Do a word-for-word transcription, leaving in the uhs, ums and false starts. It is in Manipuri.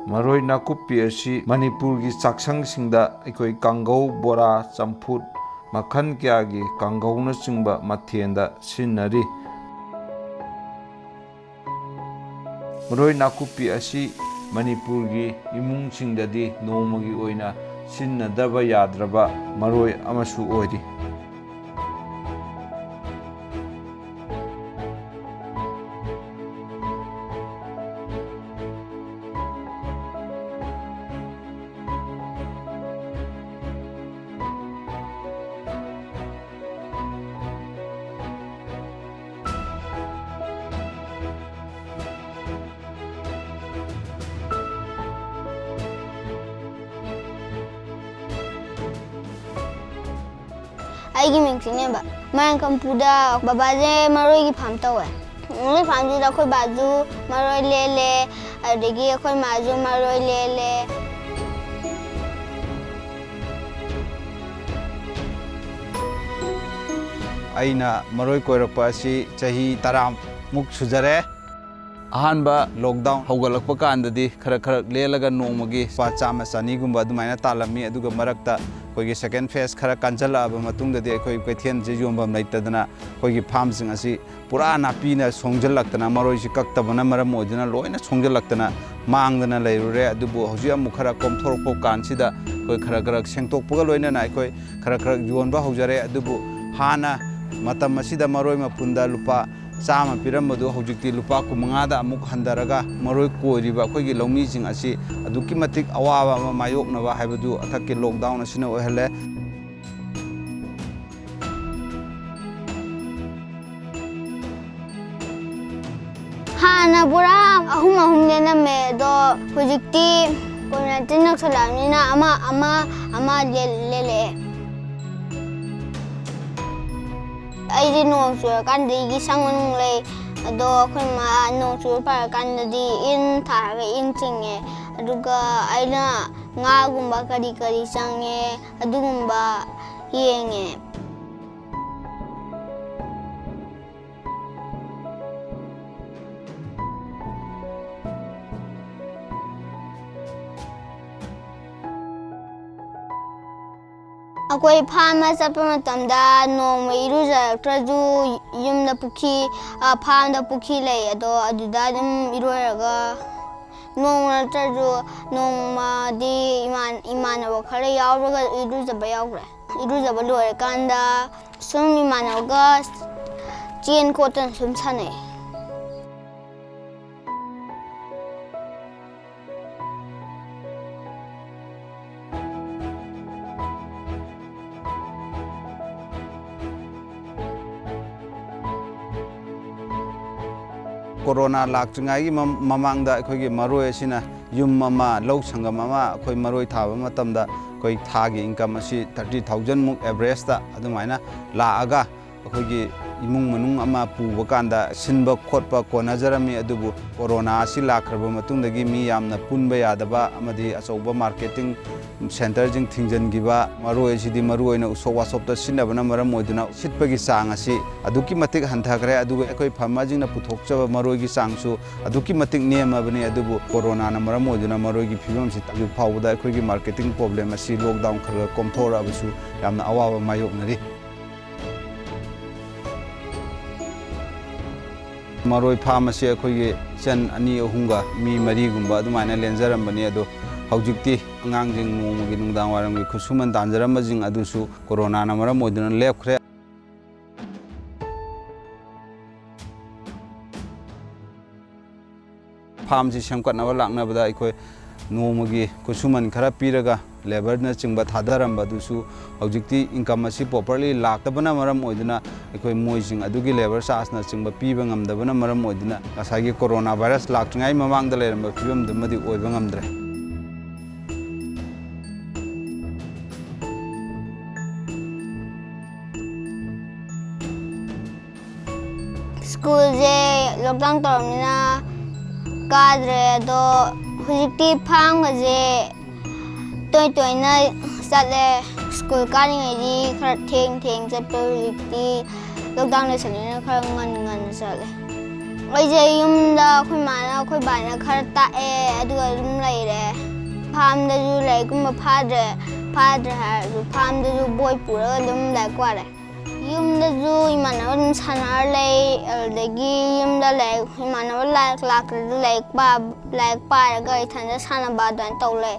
ꯃꯔꯣꯏ ꯅꯥꯀꯨꯞꯄꯤ ꯑꯁꯤ ꯃꯅꯤꯄꯨꯔꯒꯤ ꯆꯥꯛꯁꯪꯁꯤꯡꯗ ꯑꯩꯈꯣꯏ ꯀꯥꯡꯒꯧ, ꯕꯣꯔꯥ, ꯆꯝꯐꯨꯠ, ꯃꯈꯜ ꯀꯌꯥꯒꯤ ꯀꯥꯡꯒꯧꯅꯆꯤꯡꯕ ꯃꯊꯦꯜꯗ ꯁꯤꯖꯤꯟꯅꯔꯤ꯫ ꯃꯔꯣꯏ ꯅꯥꯀꯨꯞꯄꯤ ꯑꯁꯤ ꯃꯅꯤꯄꯨꯔꯒꯤ ꯏꯃꯨꯡꯁꯤꯡꯗꯗꯤ ꯅꯣꯡꯃꯒꯤ ꯑꯣꯏꯅ ꯁꯤꯖꯤꯟꯅꯗꯕ ꯌꯥꯗ꯭ꯔꯕ ꯃꯔꯣꯏ ꯑꯃꯁꯨ ꯑꯣꯏꯔꯤ꯫ ꯑꯩꯒꯤ ꯃꯤꯡ ꯆꯤꯡꯂꯦꯝꯕ꯫ ꯃꯣꯏꯔꯥꯡꯀꯝꯄꯨꯗ ꯕꯕꯥꯁꯦ ꯃꯔꯣꯏꯒꯤ ꯐꯥꯝ ꯇꯧꯋꯦ꯫ ꯃꯔꯣꯏ ꯐꯥꯝꯁꯤꯗ ꯑꯩꯈꯣꯏ ꯕꯥꯁꯨ ꯃꯔꯣꯏ ꯂꯦꯜꯂꯦ, ꯑꯗꯨꯗꯒꯤ ꯑꯩꯈꯣꯏ ꯃꯥꯁꯨ ꯃꯔꯣꯏ ꯂꯦꯜꯂꯦ꯫ ꯑꯩꯅ ꯃꯔꯣꯏ ꯀꯣꯏꯔꯛꯄ ꯑꯁꯤ ꯆꯍꯤ ꯇꯔꯥꯃꯨꯛ ꯁꯨꯖꯔꯦ꯫ ꯑꯍꯥꯟꯕ ꯂꯣꯛꯗꯥꯎꯟ ꯍꯧꯒꯠꯂꯛꯄ ꯀꯥꯟꯗꯗꯤ ꯈꯔ ꯈꯔ ꯂꯦꯜꯂꯒ ꯅꯣꯡꯃꯒꯤ ꯂꯨꯄꯥ ꯆꯥꯝꯃ ꯆꯅꯤꯒꯨꯝꯕ ꯑꯗꯨꯃꯥꯏꯅ ꯇꯥꯜꯂꯝꯃꯤ꯫ ꯑꯗꯨꯒ ꯃꯔꯛꯇ ꯑꯩꯈꯣꯏꯒꯤ ꯁꯦꯀꯦꯟ ꯐꯦꯁ ꯈꯔ ꯀꯟꯁꯤꯜꯂꯛꯑꯕ ꯃꯇꯨꯡꯗꯗꯤ ꯑꯩꯈꯣꯏ ꯀꯩꯊꯦꯜꯁꯦ ꯌꯣꯟꯐꯝ ꯂꯩꯇꯗꯅ ꯑꯩꯈꯣꯏꯒꯤ ꯐꯥꯝꯁꯤꯡ ꯑꯁꯤ ꯄꯨꯔꯥ ꯅꯥꯄꯤꯅ ꯁꯣꯡꯖꯜꯂꯛꯇꯅ, ꯃꯔꯣꯏꯁꯤ ꯀꯛꯇꯕꯅ ꯃꯔꯝ ꯑꯣꯏꯗꯨꯅ ꯂꯣꯏꯅ ꯁꯣꯡꯖꯜꯂꯛꯇꯅ ꯃꯥꯡꯗꯅ ꯂꯩꯔꯨꯔꯦ꯫ ꯑꯗꯨꯕꯨ ꯍꯧꯖꯤꯛ ꯑꯃꯨꯛ ꯈꯔ ꯀꯣꯝꯊꯣꯔꯛꯄ ꯀꯥꯟꯁꯤꯗ ꯑꯩꯈꯣꯏ ꯈꯔ ꯈꯔ ꯁꯦꯡꯇꯣꯛꯄꯒ ꯂꯣꯏꯅꯅ ꯑꯩꯈꯣꯏ ꯈꯔ ꯈꯔ ꯌꯣꯟꯕ ꯍꯧꯖꯔꯦ꯫ ꯑꯗꯨꯕꯨ ꯍꯥꯟꯅ ꯃꯇꯝ ꯑꯁꯤꯗ ꯃꯔꯣꯏ ꯃꯄꯨꯟꯗ ꯂꯨꯄꯥ ꯆꯥꯝꯃ ꯄꯤꯔꯝꯕꯗꯨ ꯍꯧꯖꯤꯛꯇꯤ ꯂꯨꯄꯥ ꯀꯨꯟꯃꯉꯥꯗ ꯑꯃꯨꯛ ꯍꯟꯊꯔꯒ ꯃꯔꯣꯏ ꯀꯣꯏꯔꯤꯕ ꯑꯩꯈꯣꯏꯒꯤ ꯂꯧꯃꯤꯁꯤꯡ ꯑꯁꯤ ꯑꯗꯨꯛꯀꯤ ꯃꯇꯤꯛ ꯑꯋꯥꯕ ꯑꯃ ꯃꯥꯌꯣꯛꯅꯕ ꯍꯥꯏꯕꯗꯨ ꯍꯟꯗꯛꯀꯤ ꯂꯣꯛꯗꯥꯎꯟ ꯑꯁꯤꯅ ꯑꯣꯏꯍꯜꯂꯦ꯫ ꯍꯥꯟꯅ ꯕꯣꯔꯥ ꯑꯍꯨꯝ ꯑꯍꯨꯝ ꯂꯦꯜꯂꯝꯃꯦ, ꯑꯗꯣ ꯍꯧꯖꯤꯛꯇꯤ ꯀꯣꯔꯣꯅꯥ ꯇꯤꯟ ꯅꯛꯁꯜꯂꯛꯑꯕꯅꯤꯅ ꯑꯃ, ꯑꯃ, ꯑꯃ ꯂꯦꯜ-, ꯂꯦꯜꯂꯛꯑꯦ꯫ ꯑꯩꯗꯤ ꯅꯣꯡ ꯆꯨꯔꯀꯥꯟꯗ ꯑꯩꯒꯤ ꯁꯪ ꯃꯅꯨꯡ ꯂꯩ꯫ ꯑꯗꯣ ꯑꯩꯈꯣꯏ ꯃꯥ ꯅꯣꯡ ꯆꯨꯕ ꯐꯔꯀꯥꯟꯗꯗꯤ ꯏꯟ ꯊꯥꯔꯒ ꯏꯟ ꯆꯤꯡꯉꯦ꯫ ꯑꯗꯨꯒ ꯑꯩꯅ ꯉꯥꯒꯨꯝꯕ ꯀꯔꯤ ꯀꯔꯤ ꯆꯪꯉꯦ, ꯑꯗꯨꯒꯨꯝꯕ ꯌꯦꯡꯉꯦ꯫ ꯑꯩꯈꯣꯏ ꯐꯥꯔꯝꯗ ꯆꯠꯄ ꯃꯇꯝꯗ ꯅꯣꯡꯃ ꯏꯔꯨꯖꯔꯛꯇ꯭ꯔꯁꯨ ꯌꯨꯝꯗ ꯄꯨꯈ꯭ꯔꯤ, ꯑ, ꯐꯥꯔꯝꯗ ꯄꯨꯈ꯭ꯔꯤ ꯂꯩ, ꯑꯗꯣ ꯑꯗꯨꯗ ꯑꯗꯨꯝ ꯏꯔꯣꯏꯔꯒ ꯅꯣꯡꯃ ꯅꯠꯇ꯭ꯔꯁꯨ ꯅꯣꯡꯃꯗꯤ ꯏꯃꯥꯟ-, ꯏꯃꯥꯟꯅꯕ ꯈꯔ ꯌꯥꯎꯔꯒ ꯏꯔꯨꯖꯕ ꯌꯥꯎꯈ꯭ꯔꯦ꯫ ꯏꯔꯨꯖꯕ ꯂꯣꯏꯔꯀꯥꯟꯗ ꯁꯨꯝ ꯏꯃꯥꯟꯅꯕꯒ ꯆꯦꯟ ꯈꯣꯠꯇꯅ ꯁꯨꯝ ꯁꯥꯟꯅꯩ꯫ ꯀꯣꯔꯣꯅꯥ ꯂꯥꯛꯇ꯭ꯔꯤꯉꯩꯒꯤ ꯃꯝ-, ꯃꯃꯥꯡꯗ ꯑꯩꯈꯣꯏꯒꯤ ꯃꯔꯣꯏ ꯑꯁꯤꯅ ꯌꯨꯝ ꯑꯃ, ꯂꯧ ꯁꯪꯒꯝ ꯑꯃ ꯑꯩꯈꯣꯏ ꯃꯔꯣꯏ ꯊꯥꯕ ꯃꯇꯝꯗ ꯑꯩꯈꯣꯏ ꯊꯥꯒꯤ income ꯑꯁꯤ thirty thousand ꯃꯨꯛ average ꯇ ꯑꯗꯨꯃꯥꯏꯅ ꯂꯥꯛꯑꯒ, ꯑꯩꯈꯣꯏꯒꯤ ꯏꯃꯨꯡ ꯃꯅꯨꯡ ꯑꯃ ꯄꯨꯕ ꯀꯥꯟꯗ ꯁꯤꯟꯕ ꯈꯣꯠꯄ ꯀꯣꯟꯅꯖꯔꯝꯃꯤ꯫ ꯑꯗꯨꯕꯨ ꯀꯣꯔꯣꯅꯥ ꯑꯁꯤ ꯂꯥꯛꯈ꯭ꯔꯕ ꯃꯇꯨꯡꯗꯒꯤ ꯃꯤ ꯌꯥꯝꯅ ꯄꯨꯟꯕ ꯌꯥꯗꯕ ꯑꯃꯗꯤ ꯑꯆꯧꯕ marketing centre ꯁꯤꯡ ꯊꯤꯡꯖꯤꯟꯈꯤꯕ, ꯃꯔꯨ ꯑꯣꯏꯁꯤꯗꯤ ꯃꯔꯨ ꯑꯣꯏꯅ ꯎꯁꯣꯞ ꯋꯥꯁꯣꯞꯇ ꯁꯤꯖꯤꯟꯅꯕꯅ ꯃꯔꯝ ꯑꯣꯏꯗꯨꯅ ꯁꯤꯠꯄꯒꯤ ꯆꯥꯡ ꯑꯁꯤ ꯑꯗꯨꯛꯀꯤ ꯃꯇꯤꯛ ꯍꯟꯊꯈ꯭ꯔꯦ꯫ ꯑꯗꯨꯒ ꯑꯩꯈꯣꯏ farmer ꯁꯤꯡꯅ ꯄꯨꯊꯣꯛꯆꯕ ꯃꯔꯣꯏꯒꯤ ꯆꯥꯡꯁꯨ ꯑꯗꯨꯛꯀꯤ ꯃꯇꯤꯛ ꯅꯦꯝꯃꯕꯅꯤ꯫ ꯑꯗꯨꯕꯨ ꯀꯣꯔꯣꯅꯥꯅ ꯃꯔꯝ ꯑꯣꯏꯗꯨꯅ ꯃꯔꯣꯏꯒꯤ ꯐꯤꯕꯝꯁꯤ ꯍꯧꯖꯤꯛ ꯐꯥꯎꯕꯗ ꯑꯩꯈꯣꯏꯒꯤ marketing problem ꯑꯁꯤ lockdown ꯈꯔ ꯈꯔ ꯀꯣꯝꯊꯣꯔꯛꯑꯕꯁꯨ ꯌꯥꯝꯅ ꯑꯋꯥꯕ ꯃꯥꯌꯣꯛꯅꯔꯤ꯫ ꯃꯔꯣꯏ farm ꯑꯁꯤ ꯑꯩꯈꯣꯏꯒꯤ ꯏꯆꯟ ꯑꯅꯤ ꯑꯍꯨꯝꯒ ꯃꯤ ꯃꯔꯤꯒꯨꯝꯕ ꯑꯗꯨꯃꯥꯏꯅ ꯂꯦꯟꯖꯔꯝꯕꯅꯤ꯫ ꯑꯗꯣ ꯍꯧꯖꯤꯛꯇꯤ ꯑꯉꯥꯡꯁꯤꯡ ꯅꯣꯡꯃꯒꯤ ꯅꯨꯡꯗꯥꯡ ꯋꯥꯏꯔꯝꯒꯤ ꯈꯨꯠꯁꯨꯃꯟ ꯇꯥꯟꯖꯔꯝꯕꯁꯤꯡ ꯑꯗꯨꯁꯨ ꯀꯣꯔꯣꯅꯥꯅ ꯃꯔꯝ ꯑꯣꯏꯗꯨꯅ ꯂꯦꯞꯈ꯭ꯔꯦ꯫ Farm ꯁꯤ ꯁꯦꯝꯒꯠꯅꯕ ꯂꯥꯛꯅꯕꯗ ꯑꯩꯈꯣꯏ ꯅꯣꯡꯃꯒꯤ ꯈꯨꯠꯁꯨꯃꯟ ꯈꯔ ꯄꯤꯔꯒ labour ꯅꯆꯤꯡꯕ ꯊꯥꯗꯔꯝꯕꯗꯨꯁꯨ ꯍꯧꯖꯤꯛꯇꯤ income ꯑꯁꯤ properly ꯂꯥꯛꯇꯕꯅ ꯃꯔꯝ ꯑꯣꯏꯗꯨꯅ ꯑꯩꯈꯣꯏ ꯃꯣꯏꯁꯤꯡ ꯑꯗꯨꯒꯤ labour charge ꯅꯆꯤꯡꯕ ꯄꯤꯕ ꯉꯝꯗꯕꯅ ꯃꯔꯝ ꯑꯣꯏꯗꯨꯅ ꯉꯁꯥꯏꯒꯤ ꯀꯣꯔꯣꯅꯥ virus ꯂꯥꯛꯇ꯭ꯔꯤꯉꯩ ꯃꯃꯥꯡꯗ ꯂꯩꯔꯝꯕ ꯐꯤꯕꯝꯗꯨꯃꯗꯤ ꯑꯣꯏꯕ ꯉꯝꯗ꯭ꯔꯦ꯫ School ꯁꯦ lockdown ꯇꯧꯔꯕꯅꯤꯅ ꯀꯥꯗ꯭ꯔꯦ, ꯑꯗꯣ ꯍꯧꯖꯤꯛꯇꯤ farm ꯒꯁꯦ ꯇꯣꯏ ꯇꯣꯏꯅ ꯆꯠꯂꯦ꯫ School ꯀꯥꯔꯤꯉꯩꯗꯤ ꯈꯔ ꯊꯦꯡ ꯊꯦꯡ ꯆꯠꯄ, ꯍꯧꯖꯤꯛꯇꯤ lockdown ꯂꯣꯏꯁꯤꯜꯂꯕꯅꯤꯅ ꯈꯔ ꯉꯟ ꯉꯟꯅ ꯆꯠꯂꯦ꯫ ꯑꯩꯁꯦ ꯌꯨꯝꯗ ꯑꯩꯈꯣꯏ ꯃꯥꯅ ꯑꯩꯈꯣꯏ ꯕꯥꯅ ꯈꯔ ꯇꯥꯛꯑꯦ, ꯑꯗꯨꯒ ꯑꯗꯨꯝ ꯂꯩꯔꯦ꯫ Farm ꯗꯁꯨ ꯂꯥꯏꯔꯤꯛꯀꯨꯝꯕ ꯐꯥꯗ꯭ꯔꯦ꯫ ꯐꯥꯗ꯭ꯔꯦ ꯍꯥꯏꯔꯁꯨ ꯐꯥꯝꯗꯁꯨ ꯕꯣꯏ ꯄꯨꯔꯒ ꯑꯗꯨꯝ ꯂꯥꯏꯔꯤꯛ ꯄꯥꯔꯦ꯫ ꯌꯨꯝꯗꯁꯨ ꯏꯃꯥꯟꯅꯕ ꯑꯗꯨꯝ ꯁꯥꯟꯅꯔ ꯂꯩ꯫ ꯑꯗꯨꯗꯒꯤ ꯌꯨꯝꯗ ꯂꯥꯏꯔꯤꯛ, ꯏꯃꯥꯟꯅꯕ ꯂꯥꯏꯔꯤꯛ ꯂꯥꯛꯇ꯭ꯔꯗꯤ ꯂꯥꯏꯔꯤꯛ ꯄꯥ-, ꯂꯥꯏꯔꯤꯛ ꯄꯥꯔꯒ ꯏꯊꯟꯇ ꯁꯥꯟꯅꯕ ꯑꯗꯨꯃꯥꯏꯅ ꯇꯧ ꯂꯩ꯫